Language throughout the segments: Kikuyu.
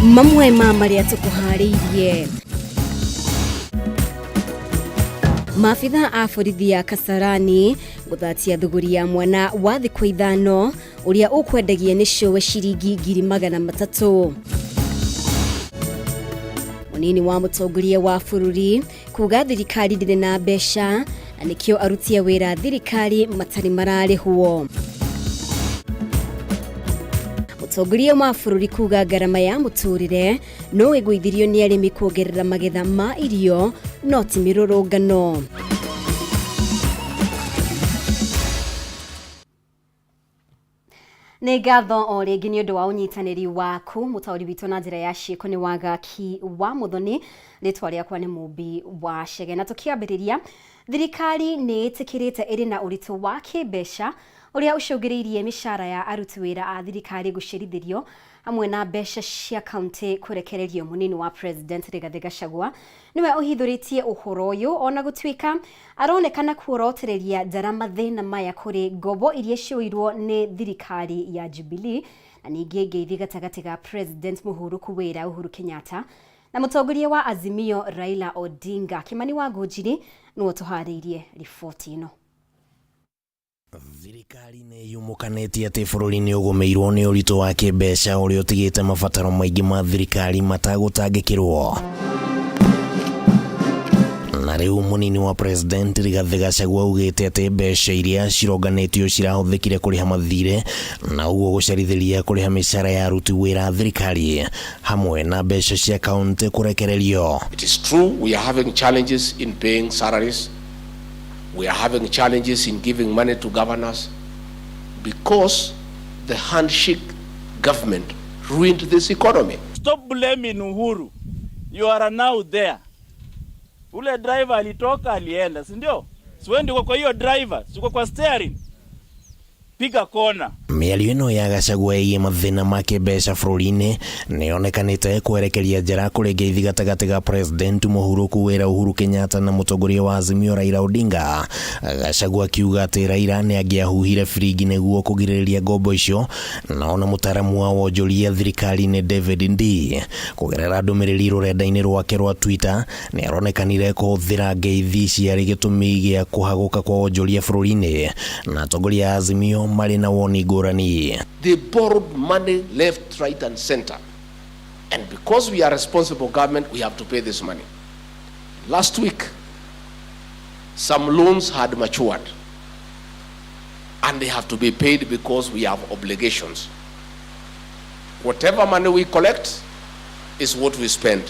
Mamwe ma marĩa tũkũharĩirie: maabitha a borithi ya Kasarani gũthatia thũgũri ya mwana wa thikũ 5 ũrĩa ũkwendagia nĩ cũwe ciringi 300,000. Mũnini wa mũtongoria wa bũrũri kuga thirikari ndĩrĩ na mbeca na nĩkĩo aruti a wĩra thirikari matarĩ mararĩhwo. Mũtongoria wa bũrũri kuga ngarama ya mũtũrĩre no ĩgũithirio nĩ arĩmi kuongerera magetha ma irio no ti mĩrũrũngano. Nĩ ngatho o rĩngĩ nĩ ũndũ wa ũnyitanĩri waku. Mũtaũri witũ na njĩra ya ciĩko nĩ Wagaki wa Mũthoni, rĩtwa rĩakwa nĩ Mũmbi wa Chege. Na tũkĩambĩrĩria, thirikari nĩ ĩtĩkĩrĩte ĩrĩ na ũritũ wa kĩmbeca ũrĩa ũcũngĩrĩirie mĩcara ya aruti wĩra a thirikari gũcerithĩrio hamwe na mbeca cia kaunti kũrekererio. Mũnini wa President Rigathĩ Gachagua nĩwe ũhithũrĩtie ũhoro ũyũ, ona gũtuĩka aronekana kuorotereria njara mathĩna maya kũrĩ ngombo iria cioirwo nĩ thirikari ya Jubilee, na ningĩ ngeithi gatagatĩ ga President mũhurũku wĩra Uhuru Kenyatta na mũtongoria wa Azimio Raila Odinga. Kimani wa Ngũnjiri nĩwe ũtũharĩirie riboti ĩno. Thirikari nĩ yumũkanĩtie atĩ bũrũri nĩ ũgũmĩirwo nĩ ũritũ wa kĩmbeca ũrĩa ũtigĩte mabataro maingĩ ma thirikari matagũtangĩkĩrwo. Na rĩu mũnini wa President Rigathĩ Gachagua augĩte atĩ mbeca iria cironganĩtio cirahũthĩkire kũrĩha mathirĩ na ũguo gũcerithĩria kũrĩha mĩcara ya aruti wĩra a thirikari hamwe na mbeca cia kaunti kũrekererio. It is true we are having challenges in paying salaries. We are having challenges in giving money to governors because the handshake government ruined this economy. Stop blaming Uhuru. You are now there. Ule driver alitoka alienda, si ndio? Si wewe ndio kwa hiyo driver, si uko kwa steering. Piga kona. Mĩario ĩno ya Gachagua ĩgiĩ mathĩna ma kĩmbeca bũrũri-inĩ nĩ yonekanĩte kwerekeria njara kũrĩ ngeithi gatagatĩ ga President mũhurũku wĩra Uhuru Kenyatta na mũtongoria wa Azimio Raila Odinga. Gachagua akiuga atĩ Raila nĩ angĩahuhire biringi nĩguo kũgirĩrĩria ngombo icio, na ona mũtaaramu wa wonjoria thirikari-inĩ David Ndii kũgerera ndũmĩrĩri rũrenda-inĩ rwake rwa Twitter nĩ aronekanire kũhũthĩra ngeithi ciarĩ gĩtũmi gĩa kũhagũka kwa wonjoria bũrũri-inĩ, na atongoria a Azimio marĩ na woni ngũrani. They borrowed money left, right and center. And because we are responsible government, we have to pay this money. Last week, some loans had matured and they have to be paid because we have obligations. Whatever money we collect is what we spend.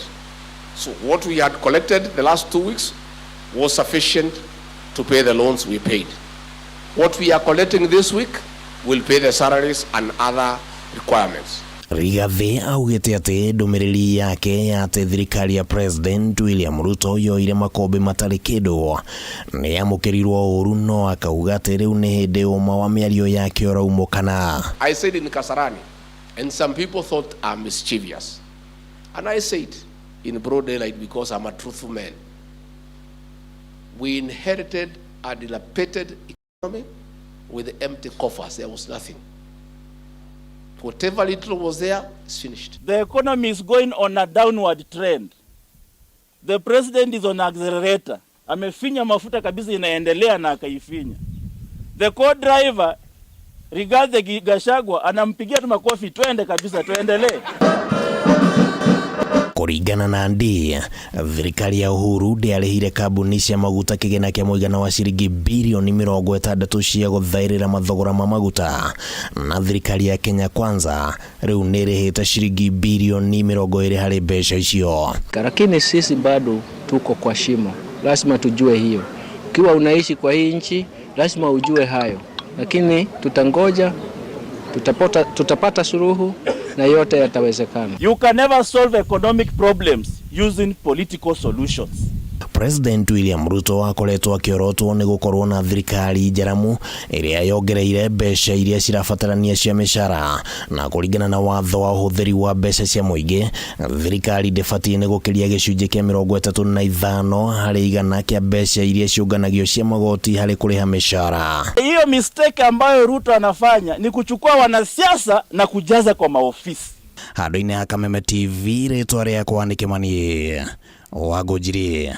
So what we had collected the last 2 weeks was sufficient to pay the loans we paid. What we are collecting this week will pay the salaries and other requirements. Rigathĩ augĩte atĩ ndũmĩrĩri yake ya atĩ thirikari ya President William Ruto yoire makũmbĩ matarĩ kĩndũ nĩ yamũkĩrirwo ũru, no akauga atĩ rĩu nĩ hĩndĩ ũma wa mĩario yake ũraumũkana. I said in Kasarani, and some people thought I'm mischievous. And I said in broad daylight, because I'm a truthful man, we inherited a dilapidated economy with empty coffers. There was nothing. Whatever little was there is finished. The economy is going on a downward trend. The president is on accelerator. Amefinya mafuta kabisa, inaendelea na akaifinya. The co-driver Rigathi Gachagua anampigia tu makofi, twende kabisa, tuendelee. Kũringana na Ndii, thirikari ya Uhuru ndĩarĩhire kambuni cia maguta kĩgĩna kĩa mũigana wa ciringi birioni 60 cia gũthaĩrĩra mathogora ma maguta, na thirikari ya Kenya Kwanza rĩu nĩ ĩrĩhĩte ciringi birioni 20 harĩ mbeca icio. Lakini sisi bado tuko kwa shimo, lazima tujue hiyo. Ukiwa unaishi kwa hii nchi lazima ujue hayo, lakini tutangoja, tutapata suluhu na yote yatawezekana. You can never solve economic problems using political solutions. President William Ruto akoretwo akĩorotwo nĩ gũkorwo na thirikari njaramu ĩrĩa yongereire mbeca iria cirabatarania cia mĩcara, na kũringana na watho wa ũhũthĩri wa mbeca cia mũingĩ, thirikari ndĩbatiĩ nĩ gũkĩria gĩcunjĩ kĩa 35% kĩa mbeca iria ciũnganagio cia magoti harĩ kũrĩha mĩcara. Hiyo mistake ambayo Ruto anafanya ni kuchukua wanasiasa na kujaza kwa maofisi. Handũ-inĩ ha Kameme TV, rĩtwa rĩakwa nĩ Kĩmani Wangũnjiri.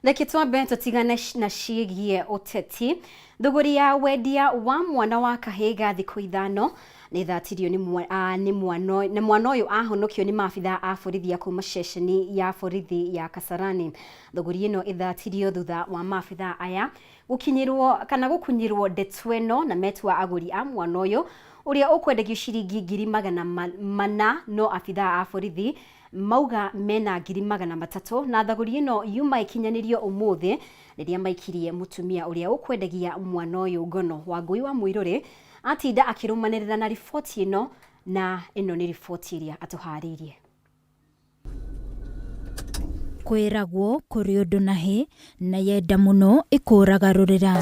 Reke twambe tũtigane na ciĩgiĩ ũteti. Thũgũri ya wendia wa mwana wa kahĩĩ ga thikũ 5 nĩ ĩthatirio nĩ mwana ũyũ ahonokio nĩ maabithaa a borithi a kuma ceceni ya borithi ya Kasarani. Thũgũri ĩno ĩthatirio thutha wa maabithaa aya gũkinyĩrwo kana gũkunyĩrwo ndeto ĩno na metua agũri a mwana ũyũ ũrĩa ũkwendagio ciringi 400,000, no abithaa a borithi mauga mena 300,000 na thagũri ĩno yuma ĩkinyanĩrio ũmũthĩ rĩrĩa maikirie mũtumia ũrĩa ũkwendagia mwana ũyũ ngono. Wangũi wa Mũirũrĩ atinda akĩrũmanĩrĩra na riboti ĩno, na ĩno nĩ riboti ĩrĩa atũharĩirie. Kwĩragwo kũrĩ ũndũ na hĩ na yenda mũno ĩkũraga rũrĩra.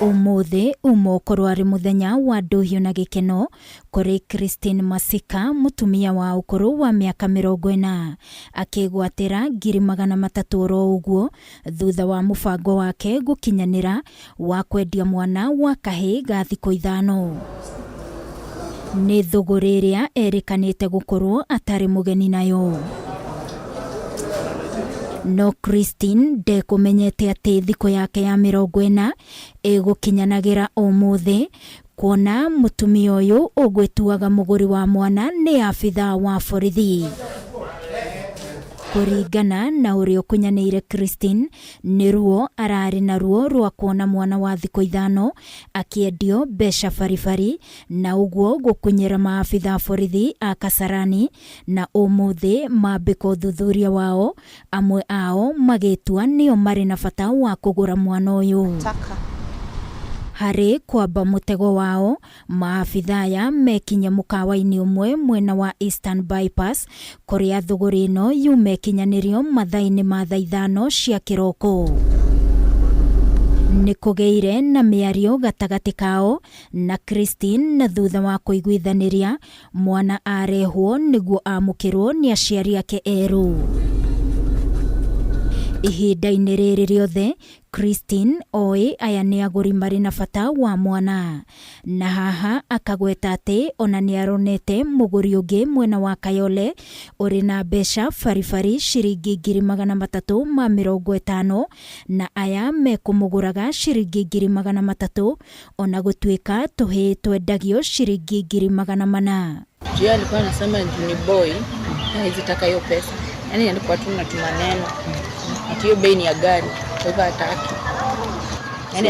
Ũmũthĩ uma ũkorwo arĩ mũthenya wa ndũhiũ na gĩkeno kũrĩ Christine Masika, mũtumia wa ũkũrũ wa mĩaka 40, akĩgwatĩra 300,000 oro ũguo thutha wa mũbango wake gũkinyanĩra wa kwendia mwana wa kahĩĩ ga thikũ 5. Nĩ thũgũrĩ ĩrĩa erĩkanĩte gũkorwo atarĩ mũgeni nayo. No Christine ndekũmenyete atĩ thikũ yake ya 40 ĩgũkinyanagĩra ũmũthĩ, kuona mũtumia ũyũ ũgwĩtuaga mũgũri wa mwana nĩ abithaa wa borithi. Kũringana na ũrĩa ũkunyanĩire Christine, nĩ ruo ararĩ na ruo rwa kuona mwana wa thikũ 5 akĩendio mbeca baribari, na ũguo gũkunyĩra maabithaa borithi a Kasarani, na ũmũthĩ mambĩka ũthuthuria wao, amwe ao magĩtua nĩo marĩ na bata wa kũgũra mwana ũyũ. Harĩ kwamba mũtego wao, maabithaa aya mekinya mũkawa-inĩ ũmwe mwena wa Eastern Bypass, kũrĩa thũgũrĩ ĩno yuma ĩkinyanĩrio mathaa-inĩ ma thaa 5 cia kĩroko. Nĩ kũgĩire na mĩario gatagatĩ kao na Christine, na thutha wa kũiguithanĩria mwana arehwo nĩguo amũkĩrwo nĩ aciari ake erũ. Ihinda-inĩ rĩrĩ rĩothe Christine oĩ aya nĩ agũri marĩ na bata wa mwana, na haha akagweta atĩ ona nĩ aronete mũgũri ũngĩ mwena wa Kayole ũrĩ na mbeca baribari ciringi 350,000, na aya mekũmũgũraga ciringi 300,000 ona gũtuĩka tũhĩĩ twendagio ciringi 400,000. Juu alikuwa anasema juu ni boy hawezi taka hiyo pesa, yani alikuwa tu na tumaneno ati hiyo bei ni ya gari, kwa hivyo hataki. Yani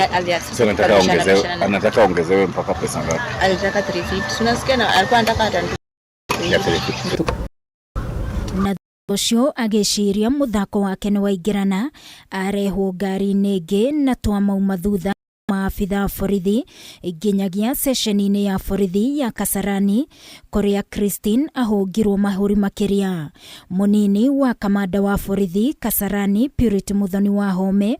anataka ongezewe mpaka pesa ngapi? Alitaka 350. Unasikia, na alikuwa anataka hata 350. Na ũcio agĩciria mũthako wake nĩ waingĩrana, arehwo ngari-inĩ ĩngĩ na twamauma thutha maabithaa borithi nginyagia ceceni-inĩ ya borithi ya Kasarani kũrĩa Christine ahũngirwo mahũri makĩria. Mũnini wa kamanda wa borithi Kasarani Purity Muthoni wa Home,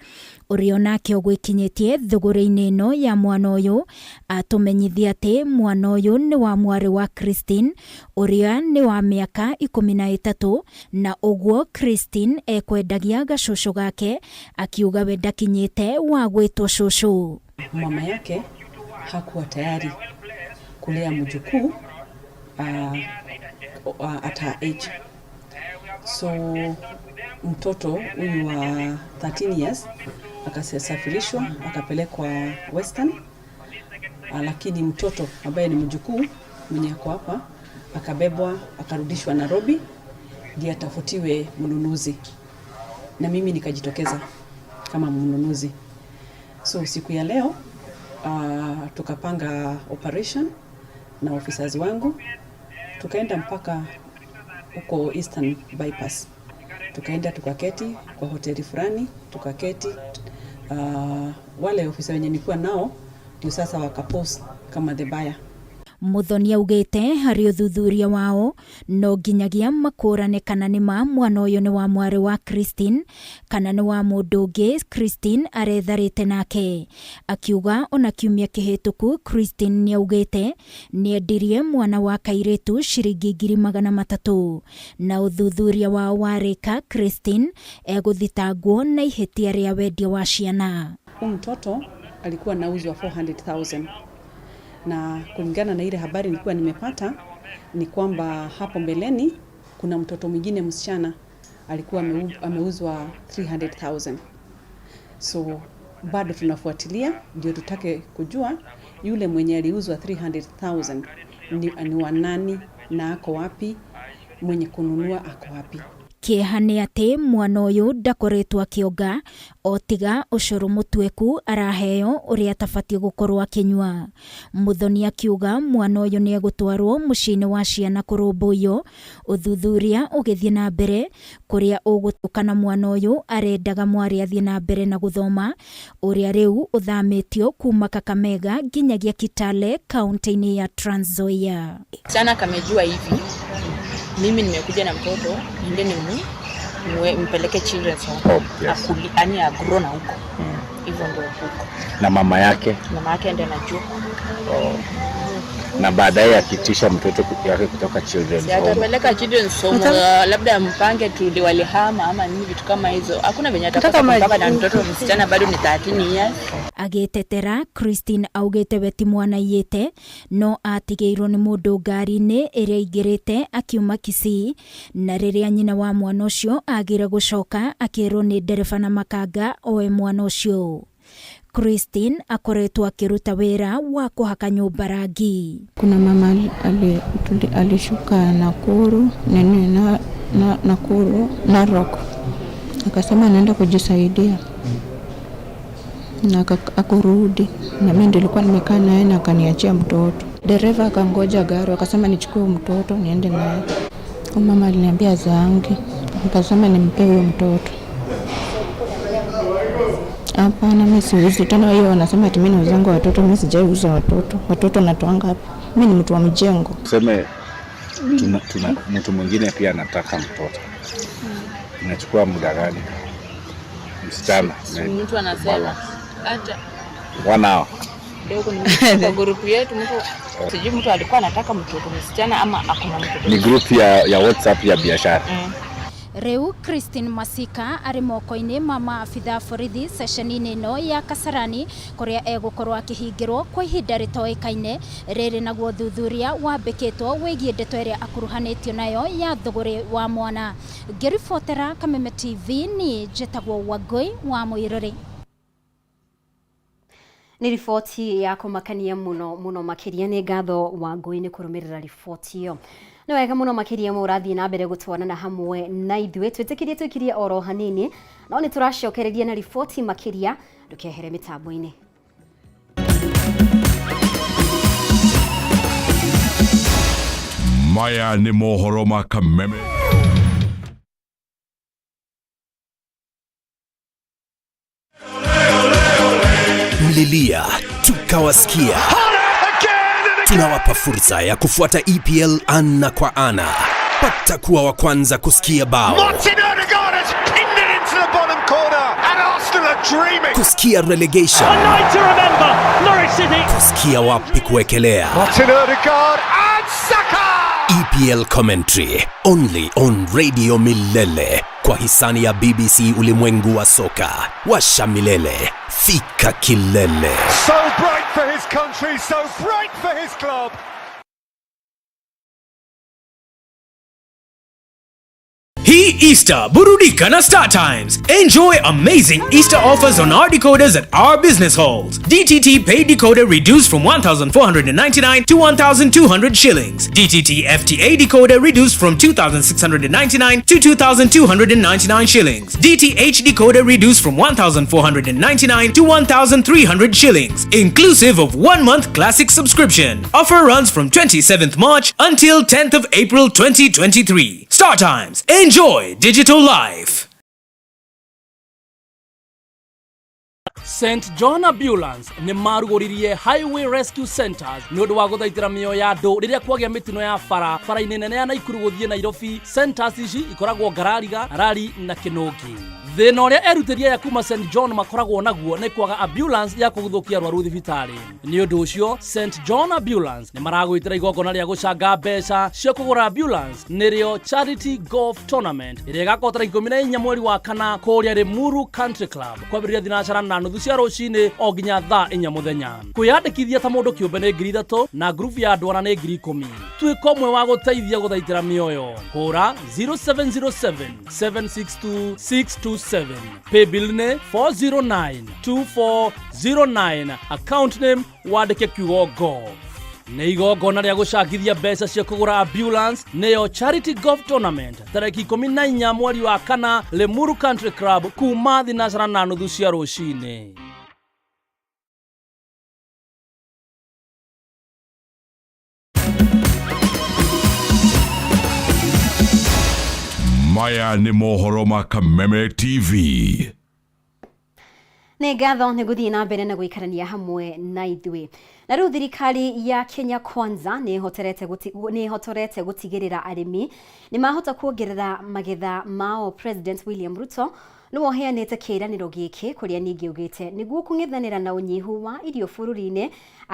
ũrĩa onake ũgwĩkinyĩtie thũgũrĩ-inĩ ĩno ya mwana ũyũ, atũmenyithia atĩ mwana ũyũ nĩ wa mwarĩ wa Christine ũrĩa nĩ wa mĩaka 13, na ũguo Christine ekwendagia gacũcũ gake akiuga we ndakinyĩte wa gwĩtwo cũcũ. Mama yake hakuwa tayari kulea mjukuu at her age, so mtoto huyu wa 13 years akasafirishwa akapelekwa Western, lakini mtoto ambaye ni mjukuu mwenye ako hapa akabebwa akarudishwa Nairobi ndiye atafutiwe mnunuzi, na mimi nikajitokeza kama mnunuzi. So siku ya leo tukapanga operation na officers wangu, tukaenda mpaka huko Eastern Bypass, tukaenda tukaketi kwa hoteli fulani, tukaketi. Wale ofisa wenye nilikuwa nao ndio sasa wakapost kama the buyer. Muthoni augĩte harĩ ũthuthuria wao no nginyagia makũrane kana nĩ ma mwana ũyũ nĩ wa mwarĩ wa Christine kana nĩ wa mũndũ ũngĩ Christine aretharĩte nake. Akiuga ona kiumia kĩhĩtũku Christine nĩaugĩte nĩendirie mwana wa kairĩtu ciringi 300,000, na ũthuthuria wao warĩka Christine egũthitangwo na ihĩtia rĩa wendia wa ciana. Huyu mtoto alikuwa anauzwa 400,000. Na kulingana na ile habari nilikuwa nimepata ni kwamba hapo mbeleni kuna mtoto mwingine msichana alikuwa ameuzwa 300,000. So bado tunafuatilia ndio tutake kujua yule mwenye aliuzwa 300,000 ni wa nani na ako wapi, mwenye kununua ako wapi. Kĩeha nĩ atĩ mwana ũyũ ndakoretwo akĩonga o tiga ũcũrũ mũtuĩku araheo ũrĩa atabatiĩ gũkorwo akĩnyua. Muthoni akiuga mwana ũyũ nĩ egũtwarwo mũciĩ-inĩ wa ciana kũrũmbũiyo, ũthuthuria ũgĩthiĩ na mbere kũrĩa ũgũtukana mwana ũyũ arendaga mwarĩ athiĩ na mbere na gũthoma, ũrĩa rĩu ũthamĩtio kuma Kakamega nginyagia Kitale kaunti-inĩ ya Trans Nzoia. Sana kamejua hivi mimi nimekuja na mtoto niende nimpeleke children's home. Oh, yes. Akuli, yani agro na huko hivyo ndio huko Na mama yake. Mama yake ndiye anajua. Oh. Na baadaye akitisha mtoto yake kutoka children's Si home. atapeleka children's home, labda mpange tu walihama ama nini vitu kama hizo. Hakuna venye atapata kumpaka na mtoto msichana bado ni 13 years. Agĩtetera Christine augĩte we ti mwana aiyĩte no atigĩirwo nĩ mũndũ ngari-inĩ ĩrĩa aingĩrĩte akiuma Kisii, na rĩrĩa nyina wa mwana ũcio agire gũcoka akĩrwo nĩ ndereba na makanga oe mwana ũcio. Christine akoretwo akĩruta wĩra wa kũhaka nyũmba rangi. Kuna mama alishuka Nakuru nini na Nakuru Narok, akasema anaenda kujisaidia na akurudi, na mimi nilikuwa nimekaa naye na akaniachia mtoto. Dereva akangoja gari, akasema nichukue mtoto niende naye. Mama aliniambia zaangi, akasema nimpe huyo mtoto. Hapana, mimi siuzi tena. Hiyo wanasema ati mimi nauzanga watoto, mimi sijaiuza watoto. Watoto natoanga hapa, mimi ni mtu wa mjengo. Tuseme tuna mtu mwingine pia anataka mtoto. Inachukua muda gani? Msichana. Mtu anasema hata 1 hour. leo kwa group yetu mtu sijui mtu alikuwa anataka mtoto msichana ama akuna mtoto. Ni group ya WhatsApp ya biashara. Rĩu Christine Masika arĩ moko-inĩ ma maabitha borithi ceceni-inĩ ĩno ya Kasarani kũrĩa egũkorwo akĩhingĩrwo kwa ihinda rĩtoĩkaine. Rĩrĩ naguo thuthuria wambĩkĩtwo wĩgiĩ ndeto ĩrĩa akuruhanĩtio nayo ya thũgũrĩ wa mwana. Ngĩribotera Kameme TV niĩ njĩtagwo Wangũi wa Mũirũrĩ. Nĩ riboti ya kũmakania mũno mũno makĩria. Nĩ ngatho Wangũi nĩ kũrũmĩrĩra riboti ĩyo. Nĩ wega mũno makĩria mũrathiĩ na mbere gũtwarana hamwe na ithuĩ. Twĩtĩkĩrie tũikirie oro hanini, no nĩ tũracokereria na riboti makĩria, ndũkehere mĩtambo-inĩ. Maya nĩ mohoro ma Kameme. Mlilia tukawasikia. Tunawapa fursa ya kufuata EPL ana kwa ana. Pata kuwa wa kwanza kusikia bao, Martin Odegaard has pinned it into the bottom corner and Arsenal are dreaming. kusikia relegation, A night to remember, Norwich City. kusikia wapi kuwekelea. Martin Odegaard and Saka! EPL commentary only on Radio Milele kwa hisani ya BBC ulimwengu wa soka. Washa milele, fika kilele. So bright for his country, so bright for his club. Hii Easter, burudika na Star Times. Enjoy amazing Easter offers on our decoders at our business halls. DTT paid decoder reduced from 1,499 to 1,200 shillings. DTT FTA decoder reduced from 2,699 to 2,299 shillings. DTH decoder reduced from 1,499 to 1,300 shillings, inclusive of 1 month classic subscription. Offer runs from 27th March until 10th of April 2023. Star Times. Enjoy digital life. St John Ambulance nĩ marugũririe Highway Rescue Centers nĩ ũndũ wa gũthaitĩra mĩoyo ya andũ rĩrĩa kwagĩa mĩtino ya bara bara-inĩ nene ya Naikuru gũthiĩ Nairobi. Centers ici ikoragwo Ngarariga, Rari na Kĩnũngi. Thĩna ũrĩa erutĩri aya kuma St John makoragwo naguo nĩ kwaga ambulance ya kũguthũkia arwaru thibitarĩ. Nĩ ũndũ ũcio St John Ambulance nĩ maragwĩtĩra igongona rĩa gũcanga mbeca cia kũgũra ambulance, nĩrĩo Charity Golf Tournament, ĩrĩa ĩgakorwo tarĩki 14 mweri wa kana kũrĩa Limuru Country Club, kwambĩrĩria thinacara na nuthu cia rũcinĩ o nginya thaa 4 mũthenya. Kwĩyandĩkithia ta mũndũ kĩũmbe nĩ 3,000 na ngurubu ya andũ ana nĩ 10,000. Tuĩka ũmwe wa gũteithia gũthaitĩra mĩoyo. Hũra 0707 762 627. Paybill nĩ 409 2409, account name wandĩke kiugo golf. Nĩ igongona rĩa gũcangithia mbeca cia kũgũra ambulance, nĩyo Charity Golf Tournament, tarĩki 14 mweri wa kana, Limuru Country Club, kuma thinacara na nuthu cia rũcinĩ. Maya nĩ mohoro ma Kameme TV. Nĩ ngatho nĩ gũthiĩ na mbere na gũikarania hamwe na ithuĩ. Na rĩu thirikari ya Kenya Kwanza nĩ ĩhotorete gũtigĩrĩra arĩmi nĩ mahota kuongerera magetha mao. President William Ruto nĩwe ũheanĩte kĩĩranĩro gĩkĩ, kũrĩa ningĩ augĩte nĩguo kũng'ethanĩra na ũnyihu wa irio bũrũri-inĩ,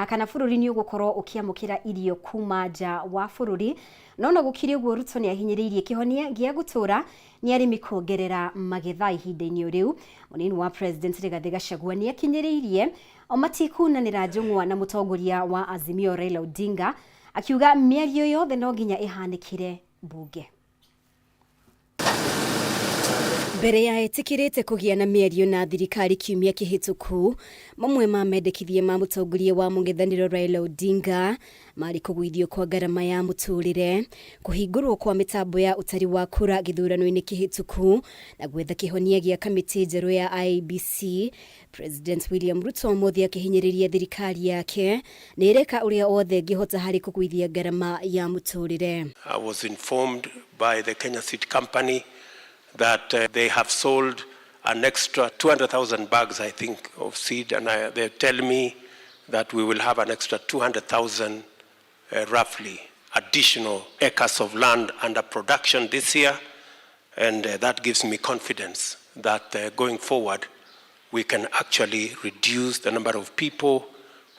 kana bũrũri nĩ ũgũkorwo ũkĩamũkĩra irio kuma nja wa bũrũri. No na gũkĩrĩ ũguo, Ruto nĩ ahinyĩrĩirie kĩhonia gĩa gũtũra nĩ arĩmi kuongerera magetha. Ihinda-inĩ o rĩu, mũnini wa President Rigathĩ Gachagua nĩ akinyĩrĩirie o matikunanĩra njũng'wa na mũtongoria wa Azimio Raila Odinga, akiuga mĩario yothe no nginya ĩhanĩkĩre mbunge. Mbere ya etĩkĩrĩte kũgĩa na mĩario na thirikari kiumia kĩhĩtũku, mamwe ma mendekithia ma mũtongoria wa mũng'ethanĩro Raila Odinga marĩ kũgũithio kwa ngarama ya mũtũrĩre, kũhingũrwo kwa mĩtambo ya ũtari wa kura gĩthurano-inĩ kĩhĩtũku, na gwetha kĩhonia gĩa kamĩtĩ njerũ ya IEBC. President William Ruto ũmũthĩ akĩhinyĩrĩria thirikari yake nĩ ĩreka ũrĩa wothe ĩngĩhota harĩ kũgũithia ngarama ya mũtũrĩre. I was informed by the Kenya Seed Company that they have sold an extra 200,000 bags, I think, of seed, and they tell me that we will have an extra 200,000 roughly additional acres of land under production this year, and that gives me confidence that going forward we can actually reduce the number of people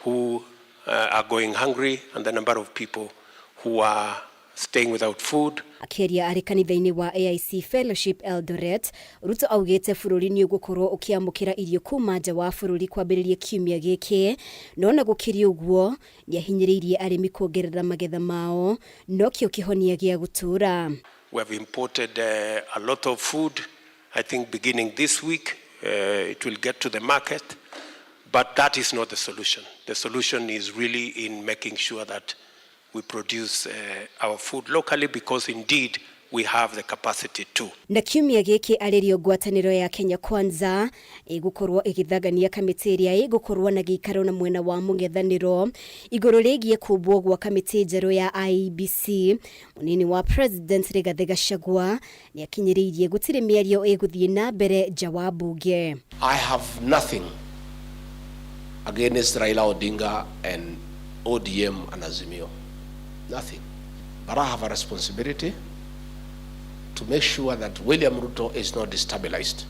who are going hungry and the number of people who are staying without food. Akĩaria arĩ kanitha-inĩ wa AIC Fellowship Eldoret, Ruto augĩte bũrũri nĩ ũgũkorwo ũkĩamũkĩra irio kuma nja wa bũrũri kwambĩrĩria kiumia gĩkĩ. No na gũkĩrĩ ũguo, nĩ ahinyĩrĩirie arĩmi kuongerera magetha mao nokĩo kĩhonia gĩa gũtũũra. We have imported a lot of food. I think beginning this week it will get to the market, but that is not the solution. The solution is really in making sure that we produce our food locally, because indeed we have the capacity to. Na kiumia gĩkĩ arĩrio ngwatanĩro ya Kenya Kwanza ĩgũkorwo ĩgĩthagania kamĩtĩ ĩrĩa ĩgũkorwo na gĩikaro na mwena wa mũng'ethanĩro igũrũ rĩgiĩ kũmbwo gwa kamĩtĩ njerũ ya IEBC. Mũnini wa President Rigathĩ Gachagua nĩ akinyĩrĩirie gũtirĩ mĩario ĩgũthiĩ na mbere nja wa mbunge. I have nothing against Raila Odinga and ODM and Azimio. Nothing. But I have a responsibility to make sure that William Ruto is not destabilized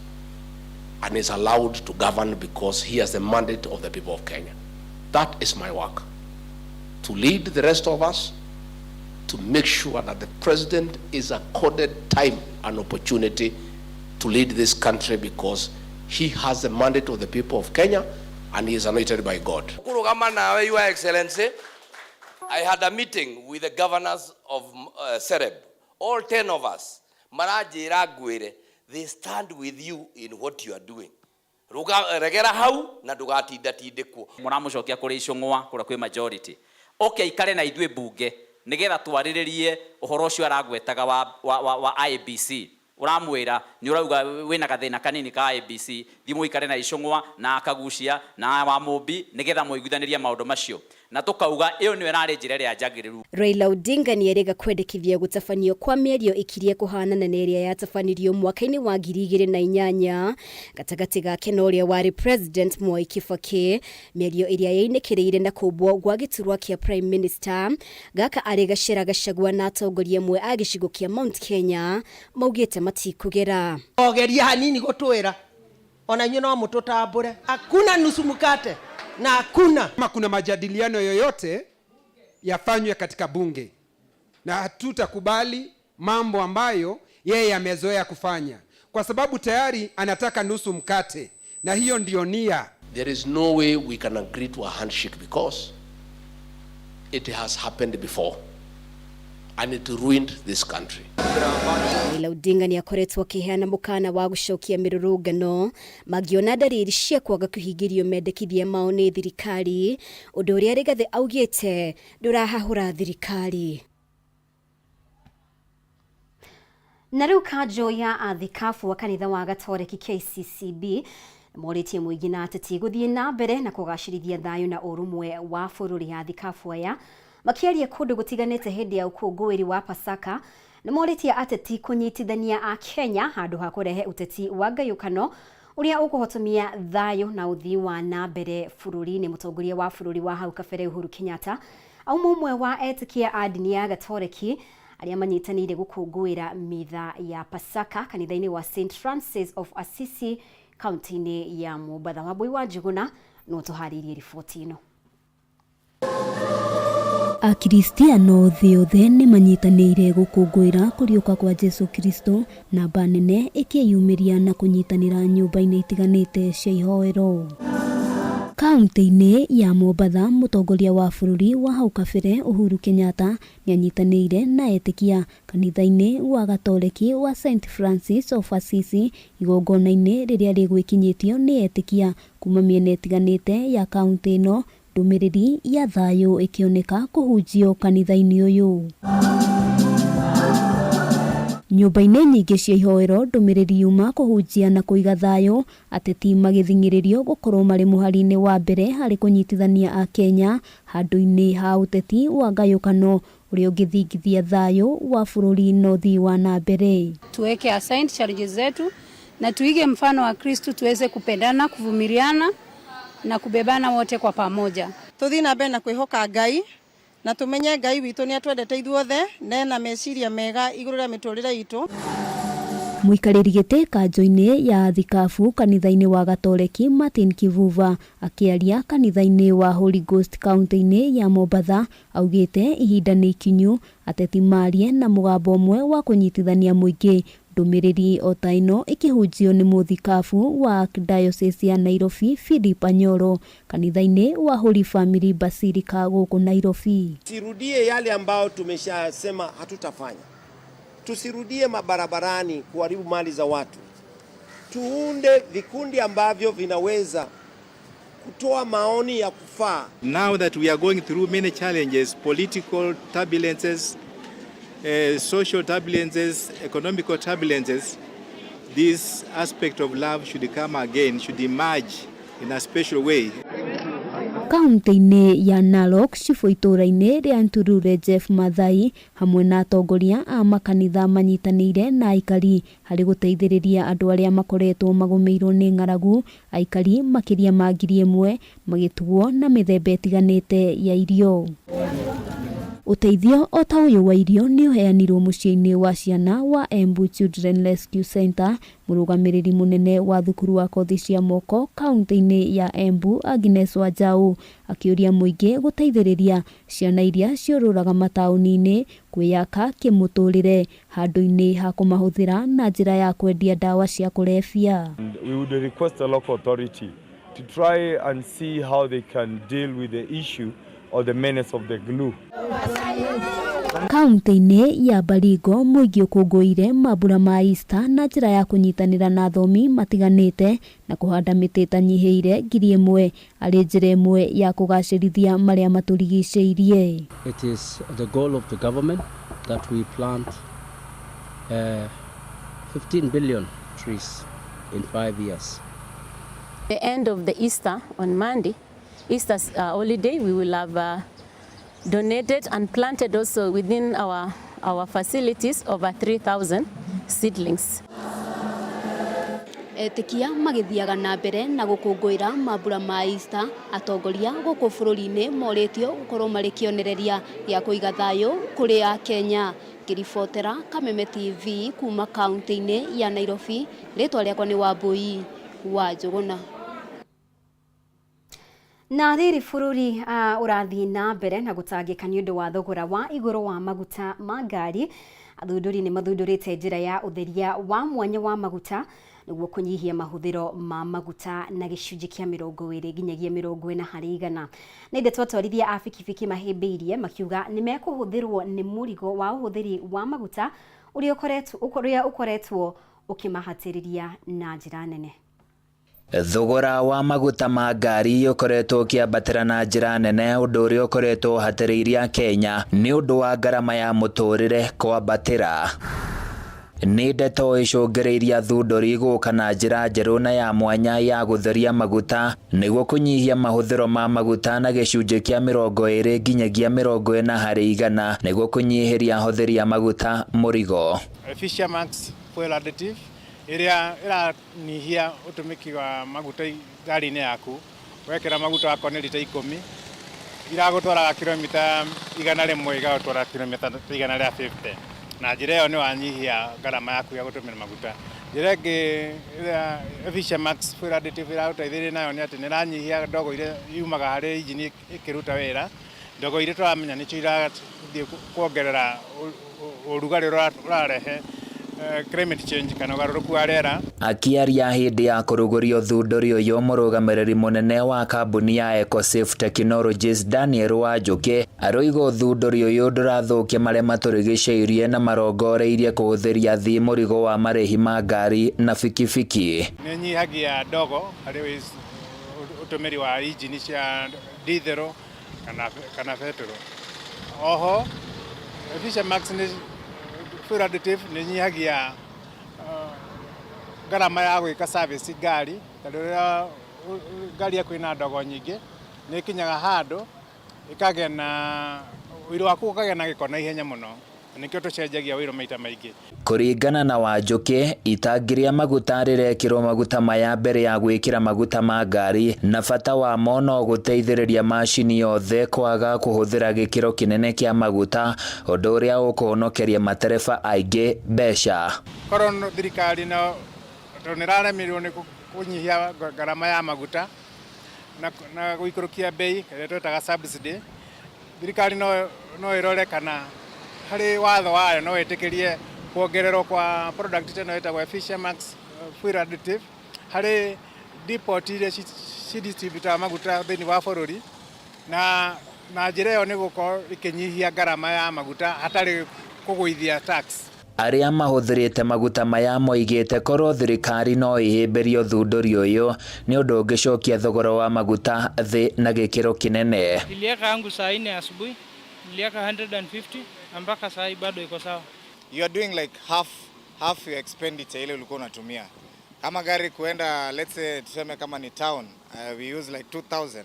and is allowed to govern, because he has the mandate of the people of Kenya. That is my work. To lead the rest of us, to make sure that the president is accorded time and opportunity to lead this country, because he has the mandate of the people of Kenya and he is anointed by God. Kurugama nawe, Your Excellency, I had a meeting with the governors of Sereb, all 10 of us. Maranjĩra ngwĩre, they stand with you in what you are doing. Ruga, regera hau na ndũgatindatindĩkwo. Mũramũcokia kũrĩ icũng'wa kũrĩa kwĩ majority oke aikare na ithuĩ mbunge nĩgetha twarĩrĩrie ũhoro ũcio aragwetaga wa IEBC. Ũramwĩra nĩ ũrauga wĩna gathĩna kanini ka IEBC, thiĩ mũikare na icũng'wa na akagucia na wa Mũmbi nĩgetha mũiguithanĩrie maũndũ macio, na tũkauga ĩyo nĩyo ĩrarĩ njĩra ĩrĩa njagĩrĩru. Raila Odinga nĩ erĩga kwendekithia gũtabanio kwa mĩario ĩkirie kũhanana na ĩrĩa yatabanirio mwaka-inĩ wa 2008 gatagatĩ gake na ũrĩa warĩ President Mwai Kibaki, mĩario ĩrĩa yainĩkĩrĩire na kũmbwo gwa gĩturwa kĩa Prime Minister. Gaka arĩ gacera Gachagua na atongoria amwe a gĩcigo kĩa Mount Kenya maugĩte matikũgera. Ogeria hanini gũtwĩra ona inyuĩ no mũtũtambũre, hakuna nusu mkate na hakuna. Kama kuna majadiliano yoyote yafanywe katika bunge, na hatutakubali mambo ambayo yeye amezoea kufanya, kwa sababu tayari anataka nusu mkate, na hiyo ndiyo nia. There is no way we can agree to a handshake because it has happened before and it ruined this country. Raila Odinga nĩ akoretwo akĩheana mũkana wa gũcokia mĩrũrũngano mangĩona ndariri cia kwaga kũhingĩrio mendekithia mao nĩ thirikari, ũndũ ũrĩa Rigathĩ augĩte ndũrahahũra thirikari. Na rĩu kanjũ ya athikabu wa kanitha wa Gatoreki KCCB morĩtie mũingĩ na ateti gũthiĩ na mbere na kũgacĩrithia thayũ na ũrũmwe wa bũrũri. Athikabu aya makĩaria kũndũ gũtiganĩte hĩndĩ ya ũkũngũĩri wa Pasaka nĩ morĩtie ateti kũnyitithania Akenya handũ ha kũrehe ũteti wa ngayũkano ũrĩa ũkũhotomia thayũ na ũthii wa na mbere bũrũri-inĩ. Mũtongoria wa bũrũri wa hau kabere Uhuru Kenyatta auma ũmwe wa etĩkia a ndini ya Gatoreki arĩa manyitanĩire gũkũngũĩra mitha ya Pasaka kanitha-inĩ wa St Francis of Assisi kaunti-inĩ ya Mombatha. Wambui wa Njuguna no tũharĩirie riboti ĩno. Akristiano thĩ yothe nĩ manyitanĩire gũkũngũĩra kũriũka kwa Jesu Kristo, namba nene ĩkĩyumĩria na kũnyitanĩra nyũmba-inĩ itiganĩte cia ihoero. Kaunti-inĩ ya Mombatha, mũtongoria wa bũrũri wa hau kabere Uhuru Kenyatta nĩanyitanĩire na etĩkia kanitha-inĩ wa Gatoreki wa St Francis of Assisi igongona-inĩ rĩrĩa rĩgwĩkinyĩtio nĩ etĩkia kuma mĩena ĩtiganĩte ya kaunti ĩno, ndũmĩrĩri ya thayũ ĩkĩoneka kũhunjio kanitha-inĩ ũyũ. Nyũmba-inĩ nyingĩ cia ihoero ndũmĩrĩri yuma kũhunjia na kũiga thayũ, ateti magĩthing'ĩrĩrio gũkorwo marĩ mũhari-inĩ wa mbere harĩ kũnyitithania Akenya handũ-inĩ ha ũteti wa ngayũkano ũrĩa ũngĩthingithia thayũ wa bũrũri na ũthii wa na mbere. Tuweke aside challenges zetu na tuige mfano wa Kristu, tuweze kupendana, kuvumiliana na kubebana wote kwa pamoja. Tuthii na mbere na kwihoka Ngai na tumenye Ngai witũ nĩ atwendete ithuothe na ena meciria mega igũrũ rĩa mĩtũrĩre itũ. Mũikarĩri gĩtĩ kanjũ-inĩ ya athikabu kanitha-inĩ wa Gatoreki Martin Kivuva akĩaria kanitha-inĩ wa Holy Ghost kaunti-inĩ ya Mombatha augĩte ihinda nĩ ikinyu ateti marie na mũgambo ũmwe wa kũnyitithania mũingĩ. Ndũmĩrĩri o ta ĩno ĩkĩhunjio nĩ mũthikabu wa Archdiocese ya Nairobi Philip Anyoro kanitha-inĩ wa Holy Family Basilica gũkũ Nairobi. Tusirudie yale ambayo tumeshasema hatutafanya. Tusirudie mabarabarani kuharibu mali za watu. Tuunde vikundi ambavyo vinaweza kutoa maoni ya kufaa. Now that we are going through many challenges, political turbulences, social turbulences, economical turbulences, this aspect of love should come again, should emerge in a special way. Kaunti-inĩ ya Narok, cibũ itũũra-inĩ rĩa Nturure Jeff Mathai hamwe na atongoria a makanitha manyitanĩire na aikari harĩ gũteithĩrĩria andũ arĩa makoretwo magũmĩirwo nĩ ng'aragu, aikari makĩria ma 1,000 magĩtugwo na mĩthemba ĩtiganĩte ya irio. Ũteithio o ta ũyũ wa irio nĩ ũheanirwo mũciĩ-inĩ wa ciana wa Embu Children Rescue Center. Mũrũgamĩrĩri mũnene wa thukuru wa kothi cia moko kaunti-inĩ ya Embu Agnes Wanjaũ akĩũria mũingĩ gũteithĩrĩria ciana iria ciũrũraga mataũni-inĩ kwĩyaka kĩmũtũrĩre handũ-inĩ ha kũmahũthĩra na njĩra ya kwendia ndawa cia kũrebia. We would request the local authority to try and see how they can deal with the issue or the menace of the glue. Kaunti-inĩ ya Baringo mũingĩ ũkũngũĩire mambura ma Easter na njĩra ya kũnyitanĩra na athomi matiganĩte na kũhanda mĩtĩ ĩtanyihĩire 1,000 arĩ njĩra ĩmwe ya kũgacĩrithia marĩa matũrigicĩirie. It is the goal of the government that we plant 15 billion trees in 5 years. The end of the Easter on Monday, Easter holiday, we will have donated and planted also within our facilities over 3,000 seedlings. Etĩkia magĩthiaga na mbere na gũkũngũĩra mambura ma Easter, atongoria gũkũ bũrũri-inĩ morĩtio gũkorwo marĩ kĩonereria gĩa kũiga thayũ kũrĩ Akenya. Ngĩribotera Kameme TV kuma kaunti-inĩ ya Nairobi, rĩtwa rĩakwa nĩ Wambui wa Njũgũna. Na rĩrĩ bũrũri ũrathiĩ na mbere na gũtangĩka nĩ ũndũ wa thogora wa igũrũ wa maguta ma ngari, athundũri nĩ mathundũrĩte njĩra ya ũtheria wa mwanya wa maguta nĩguo kũnyihia mahũthĩro ma maguta na gĩcunjĩ kĩa 20 nginyagia 40 harĩ igana. Nĩ ndeto atwarithia a bikibiki mahĩmbĩirie makiuga nĩ mekũhũthĩrwo nĩ mũrigo wa ũhũthĩri wa maguta ũrĩa ũkoretwo ũkĩmahatĩrĩria na njĩra nene. Thogora wa maguta ma ngari ũkoretwo ũkĩambatĩra na njĩra nene, ũndũ ũrĩa ũkoretwo ũhatĩrĩirie Akenya nĩ ũndũ wa ngarama ya mũtũrĩre kwambatĩra. Nĩ ndeto ĩcũngĩrĩirie athundũri gũka na njĩra njerũ na ya mwanya ya gũtheria maguta nĩguo kũnyihia mahũthĩro ma maguta na gĩcunjĩ kĩa 20 nginyagia 40 harĩ igana nĩguo kũnyihĩria ahũthĩri a maguta mũrigo. Efficiamax fuel additive ĩrĩa ĩranyihia ũtũmĩki wa maguta ngari-inĩ yaku. Wekĩra maguta wakorwo nĩ rita 10 iragũtwaraga kilomita 100 igagũtwara kilomita 150, na njĩra ĩyo nĩ wanyihia ngarama yaku ya gũtũmĩra maguta. Njĩra ĩngĩ ĩrĩa Efficiamax fuel additive ĩragũteithĩrĩria nayo nĩ atĩ nĩ ĩranyihia ndogo iria yumaga harĩ injini ĩkĩruta wĩra, ndogo iria tũramenya nĩcio irathiĩ kuongerera ũrugarĩ ũrĩa ũrarehe climate change kana ũgarũrũku wa rĩera. Akĩaria hĩndĩ ya kũrugũria ũthundũri ũyũ, mũrũgamĩrĩri mũnene wa kambuni ya EcoSafe Technologies Daniel Wanjũkĩ aroiga ũthundũri ũyũ ndũrathũkia marĩa matũrigicĩirie na marongoreirie kũhũthĩria athii mũrigo wa marĩhi ma ngari na bikibiki. Nĩ nyihagia ndogo harĩ ũtũmĩri wa injini cia dithero kana betũrũ. Oho Efficiamax nĩ fuel additive nĩ nyihagia ngarama ya gwĩka service ngari, tondũ rĩrĩa ngari yaku ĩna ndogo nyingĩ nĩ ĩkinyaga handũ ĩkagĩa na ũiro waku ũkagĩa na gĩko na ihenya mũno, nĩkĩo tũcenjagia ũiro maita maingĩ. Kũringana na Wanjũkĩ, itangi rĩa maguta rĩrekĩrwo maguta maya mbere ya gwĩkĩra maguta ma ngari, na bata wamo no gũteithĩrĩria macini yothe kwaga kũhũthĩra gĩkĩro kĩnene kĩa maguta, ũndũ ũrĩa ũkũhonokeria matereba aingĩ mbeca. Korwo thirikari no tondũ nĩ ĩraremirwo nĩ kũnyihia ngarama ya maguta na gũikũrũkia bei ĩrĩa twĩtaga subsidy, thirikari no ĩrore kana harĩ watho wayo no ĩtĩkĩrie kuongererwo kwa product ĩno ĩtagwo Efficiamax fuel additive harĩ depot iria cidistributaga maguta thĩinĩ wa bũrũri, na njĩra ĩyo nĩ gũkorwo ĩkĩnyihia ngarama ya maguta hatarĩ kũgũithia tax. Arĩa mahũthĩrĩte maguta maya moigĩte korwo thirikari no ĩhĩmbĩrie ũthundũri ũyũ nĩ ũndũ ũngĩcokia thogora wa maguta thĩ na gĩkĩro kĩnene. Nilieka yangu saa 4 asubuhi, nilieka 150 mpaka saa hii bado iko sawa. You are doing like half your expenditure ile ulikuwa unatumia. Kama gari kuenda, let's say tuseme kama ni town, we use like 2000.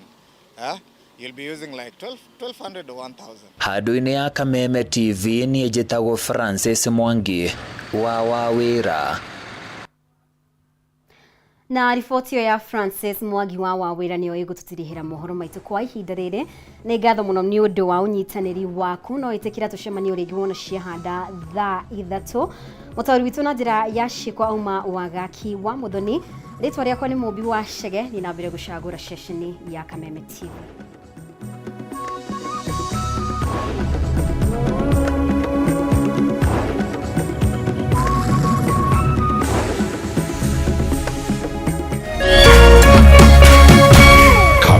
You'll be using like 1200 or 1000. Handũ-inĩ ya Kameme TV niĩ njĩtagwo Francis Mwangi wa Wawĩra. Na riboti ĩyo ya Francis Mwangi wa Wawĩra nĩyo ĩgũtũtirihĩra mohoro maitũ kwa ihinda rĩrĩ. Nĩ ngatho mũno nĩ ũndũ wa ũnyitanĩri waku, no ĩtĩkĩra tũcemanie rĩngĩ wona ciahanda thaa 3. Mũtaũri witũ na njĩra ya ciĩko auma Wagaki wa Mũthoni. Rĩtwa rĩakwa nĩ Mũmbi wa Chege, nĩ na mbere gũcagũra ceceni ya Kameme TV.